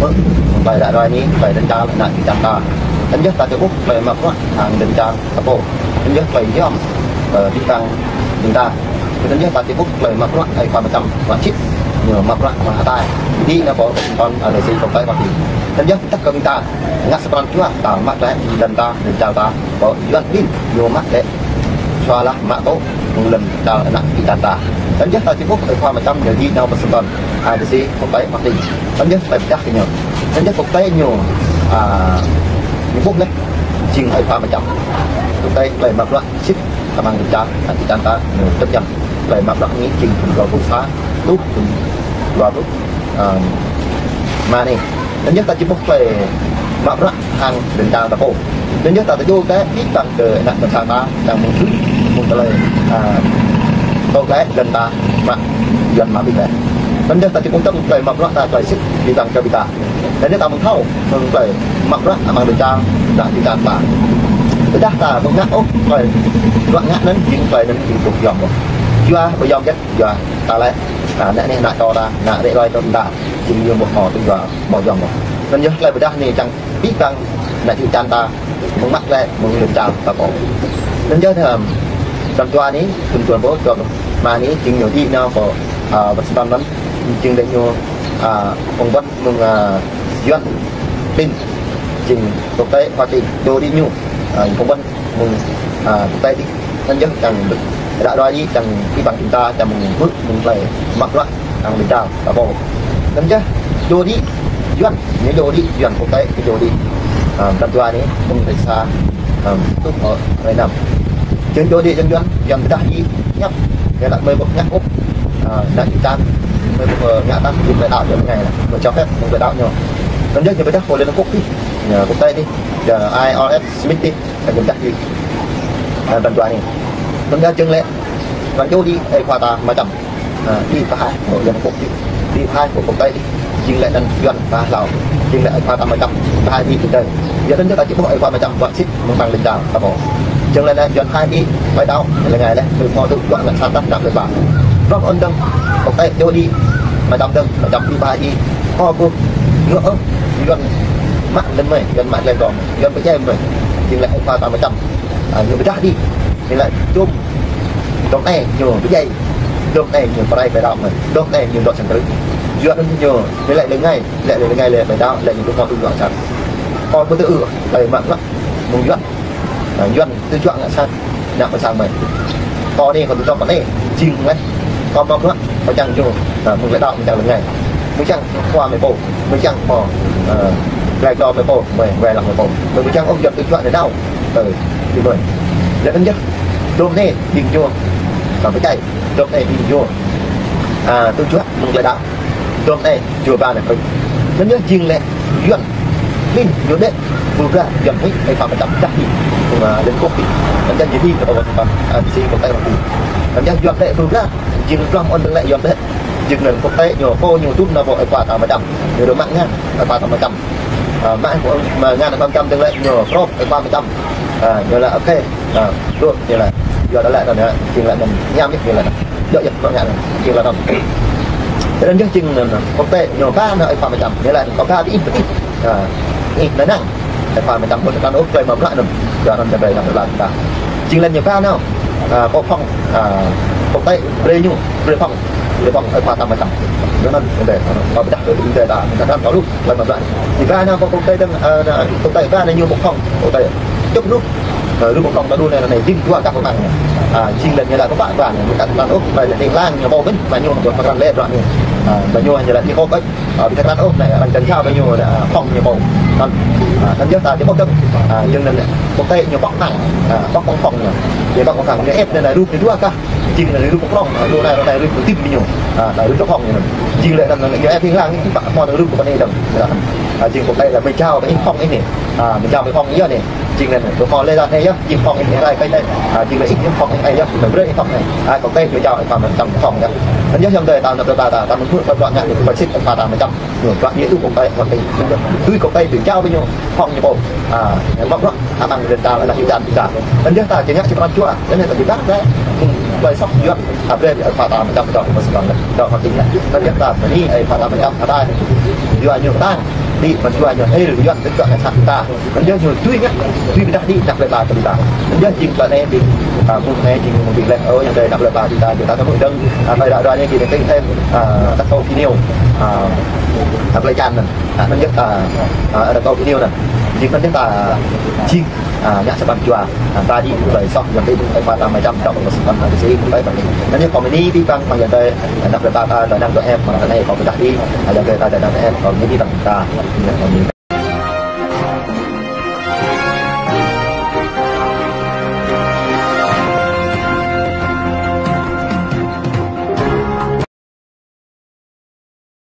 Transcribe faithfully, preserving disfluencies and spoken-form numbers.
mơ̆, tơlơi ră ruai anai, tơlơi lŏn čar ană čư̆ čan ta. Anŭn yơh ta či ƀuh tơlơi mă bruă hăng lŏn čar ta pô. Anŭn yơh tơlơi yom, ơ, abih bang ƀing ta. Anŭn yơh ta či ƀuh tơlơi mă bruă Ơi Khua Mơčăm, mă čĭt, ñu mă bruă mă hơtai. Dih nao pơ tơngan, ơ, rơsĭ pơtơi mă tĭ. Anŭn yơh tơdah kơ ƀing ta ngă sa pran jua ta mă tơlơi lŏn ta, lŏn čar ta, pơ Yuan ƀing ñu mă tơlơi sualah mă tŏ mơ̆ng lŏn čar ană čư̆ čan ta. Anŭn yơh ta či ƀuh Ơi Khua Mơčăm ñu dih nao pơ tơngan, ơ, rơsĭ pơtơi mă tĭ. Anŭn yơh tơlơi pơdah kơ ñu. Anŭn yơh pơtơi ñu, ơ, ñu ƀuh laih jing Ơi Khua Mơčăm. Pơtơi tơlơi mă bruă sĭt amăng lŏn čar, ană čư̆ čan ta, ñu tơbiă. Tơlơi mă bruă anai jing thŭn dua rơbâo sa, truh thŭn dua rơbâo, ơ, rơma anai. Anŭn yơh ta či ƀuh tơlơi mă bruă hăng lŏn čar ta pô. Anŭn yơh ta tơjô tơlơi abih bang kơ ană bangsa ta, čang mơ̆ng hrơi, mơ̆ng tơlơi, ơ, tŏ tơlơi lŏn ta mă, Yuan mă abih bang. Anŭn yơh ta či ƀuh tơlơi mă bruă ta tơlơi sĭt abih bang kơ ƀing ta. Anŭn yơh ta mơ̆ng thâo, mơ̆ng tơlơi mă bruă amăng lŏn čar, ană čư̆ čan ta. Tơdah ta ƀu ngă ôh tơlơi bruă ngă anŭn, jing tơlơi anŭn jing ƀu yom ôh. Yua ƀu yom kĕt, yua ta lĕ, ơ, ană neh, ană čô ta, ană rĕ roi čô ta, jing ñu ƀu hmâo tơlơi yua ƀu yom ôh. Anŭn yơh tơlơi pơdah anai čang abih bang ană čư̆ čan ta, mơ̆ng mă tơlơi, mơ̆ng lŏn čar ta pô. Anŭn yơh, ơ, tơlơi dua anai, thŭn dua rơbâo dua rơma anai, jing ñu dih nao pơ, ơ, pơ tơngan anŭn, jing lĕ ñu, ơ, phỏng vấn mơ̆ng, ơ, Yuan ƀing, jing quốc tế Hoa Kỳ, dŏ dih ñu, ơ, phỏng vấn mơ̆ng, ơ, quốc tế dih. Anŭn yơh čang ră ruai dih, čang abih bang ƀing ta, čang mơ̆ng hmư̆, mơ̆ng tơlơi mă bruă hăng lŏn čar ta pô. Anŭn yơh dŏ dih Yuan, ñu dŏ dih Yuan quốc tế, ñu dŏ dih, ơ, tơlơi dua anai, mơ̆ng tơlơi sa, ơ, truh, ơ, tơlơi năm. Jing dŏ dih jing Yuan, Yuan pơdah dih ñăp. Ñu laĭ mơi ƀu ngă ôh, ơ, ană čư̆ čan, mơi ƀu, ơ, ngă tah, jing tơlơi đaŏ ñu rơngai laih. Ƀu cho phép mơ̆ng tơlơi đaŏ ñu. Anŭn yơh ñu pơdah pơ Liên Hợp Quốc dih, ñu quốc tế dih, ñu I R S Smith dih, ñu pơdah dih, ơ, tơlơi dua anai. Anŭn yơh jing lĕ, arăng dŏ dih Ơi Khua ta Mơčăm. Ơ, dih pơhaih pơ Liên Hợp Quốc dih, dih pơhaih pơ quốc tế dih. Jing lĕ anŭn Yuan pơhaih hlâo. Jing lĕ Ơi Khua ta Mơčăm pơhaih dih tơdơi. Yua anŭn yơh ta či ƀuh Ơi Khua Mơčăm bruă sĭt mơ̆ng lŏn čar ta pô. Jing lĕ anŭn Yuan pơhaih dih, ƀai đaŏ, lĕ rơngai laih, ƀu hmâo tŭ dua ngă sat tah, ană plơi pla. Rŏh anŭn dơ̆ng, quốc tế dŏ dih, Mơčăm dơ̆ng, Mơčăm dih pơhaih dih. Hmâo ƀu ngă ôh, Yuan mă lŏn mơi, Yuan mă tơlơi dŏ mơi, Yuan pơdjai mơi. Jing lĕ Ơi Khua ta Mơčăm, ơ, ñu pơdah dih. Ñu laĭ dôm, dôm anai ñu pơdjai, dôm anai ñu pơrai ƀai đaŏ mơi, dôm anai ñu dŏ sang krư̆. Yua anŭn ñu, ñu laĭ rơngai, laĭ rơngai, laĭ ƀai đaŏ, laĭ ñu ƀu hmâo tŭ dua sat. Kâo ƀu tŭ ư, laĭ mă bruă mơ̆ng Yuan. Ơ, Yuan tŭ juă ngă sat, ngă pơ sang mơi. Kâo anai, kâo tŭ dŏ pơ anai, jing laih. Kâo mă bruă, kâo čang ñu, ơ, mơ̆ng tơlơi đaŏ, mơ̆ng tơlơi rơngai. Mơ̆ng čang khua mơi pô, mơ̆ng čang pô, ơ, glai glô mơi pô, mơi, mơi lăng mơi pô. Mơi mơ̆ng čang ôh Yuan tŭ juă anai nao. Ơ, dih mơi. Laih anŭn yơh, dôm anai ƀing ñu, ơ, pơdjai, dôm anai ƀing ñu, ơ, tŭ juă mơ̆ng tơlơi đaŏ. Dôm anai jua ba anai krư̆. Anŭn yơh jing lĕ Yuan ƀing ñu đĕ, ƀu gah Yuan huĭ, Ơi Khua Mơčăm pơdah dih. Mơ̆ng, ơ, Liên Hợp Quốc dih. Anŭn yơh jing dih kơ ƀôn ƀôn, ơ, rơsĭ quốc tế Hoa Kỳ. Anŭn yơh Yuan đĕ ƀu gah, jing pơblah ôn tơlơi Yuan đĕ. Jing anŭn quốc tế ñu pô ñu tŭ nao pơ Ơi Khua ta Mơčăm. Ñu dŏ mă ngă Ơi Khua ta Mơčăm. Ơ, mă, mă ngă Ơi Khua Mơčăm dơ̆ng lĕ ñu krŏp Ơi Khua Mơčăm. Ơ, ñu laĭ, ôkê. Ơ, dŏ, ñu laĭ. Yua dah lĕ anŭn, jing lĕ anŭn hiam yơh, ñu laĭ. Dŏ yơh, dŏ ngă anŭn, jing laĭ anŭn. Tơdang yơh jing anŭn, quốc tế ñu ba nao Ơi Khua Mơčăm. Ñu laĭ, kâo ba ƀing ih, ƀing ih. Ơ, ih anŭn năng. Ơi Khua Mơčăm ƀu tơkan ôh tơlơi mă bruă anŭn. Yua anŭn tơlơi lăm tơlơi ta. Jing lĕ ñu ba nao, ơ, pơ phòng, ơ, quốc tế, brơi ñu, brơi phòng, brơi phòng Ơi Khua ta Mơčăm. Yua anŭn, tơlơi, ơ, pơdah kơ ƀing ta, ƀing ta tơkan ôh, tơlơi mă bruă. Ñu ba nao pơ quốc tế dơ̆ng, ơ, quốc tế ba nao ñu pơ phòng, quốc tế. Čŭp rup, ơ, rup pơ phòng ta đu anai, anai, jing dua gah pơmang. Ơ, jing lĕ ñu laĭ pơpă ba nao, ƀing ta tơkan ôh, tơlơi lĕ lang ñu pô mơ̆n, ba ñu pơkra lĕ bruă ñu. Ơ, ba ñu ñu laĭ ñu pô ƀĕ. Ơ, ƀing ta krăn ôh, anai, arăng čang čao ƀing ñu, ơ, phŏng ñu pô. Anŭn, ơ, anŭn yơh ta či ƀuh dơ̆ng, ơ, jing anŭn, quốc tế ñu pŏk phŏng, ơ, pŏk phŏng phŏng ñu. Ñu pŏk phŏng phŏng, ñu ĕp anai, anai, rup ñu dua gah. Jing anai rup pơkrong, ơ, anai, anai rup pơtip ƀing ñu. Ơ, anai rup pơphŏng ñu. Jing lĕ anŭn, anŭn, ñu ĕp hing lang, ƀă hmâo anŭn rup kơ pơ anai dơ̆ng. Ơ, jing quốc tế lĕ mơi jao, mơi phŏng anai. Ơ, mơi jao, mơi phŏng yơh anai. Jing anŭn, tơhmâo lĕ ră anai yơh, jing hŏng ih rai kơ anai. A, jing lĕ ih jing hŏng ih yơh, jing brơi ih hŏng anai. A, kâo kơtang ñu jao ih pơmă čăm hŏng yơh. Anŭn yơh ayŏng adơi ta, ană plơi pla ta, ta mơ̆n hmư̆ pơblang ngă, pơsit ih pha ta mă čăm. Ñu pơblang ñu tui kâo kơtang, hŏng ih. Tui kâo kơtang tui jao ƀing ñu, hŏng ñu pô. A, mă bruă, amăng rơnta, ană hyu jan ta. Anŭn yơh ta, jing ngă či pran jua, anŭn yơh ta či pơblang kơ. Tơlơi soh Yuan, a, brơi ih pha ta mă čăm, dŏ pơsơkong, dŏ hơting. Anŭn yơh ta, bơni ih pha ta mă čăm, hơtai. Yua ñu ta, đĭ, mơ̆n yua ñu hil, Yuan tơčuă kơ sat ta. Anŭn yơh ñu tui ngă, tui pơdah đĭ, ană plơi pla ta. Anŭn yơh jing pla anai ƀing, a, mơ̆ng anai jing mơ̆ng ƀing lĕ, ơ, ayŏng adơi ană plơi pla ta, ta tơmư̆ dơ̆ng, a, tơlơi ră ruai anai jing kơtang, a, ta kâo video, a, a, plơi Čan anŭn. A, anŭn yơh ta, a, ta kâo video anŭn. Jing anŭn yơh ta, jing, a, ngă sa pran jua, a, ta đĭ tơlơi soh, ayŏng adơi ih pha ta mă čăm, dŏ pơsơkong, a, kơsĭ, kơtang. Anŭn yơh kâo bơni abih bang, abih bang ayŏng adơi, ană plơi pla ta, dŏ anăn dŏ ĕp, mơ̆ng anai kâo pơdah đĭ, a, ayŏng adơi ta, dŏ anăn dŏ ĕp, kâo bơni abih bang ta.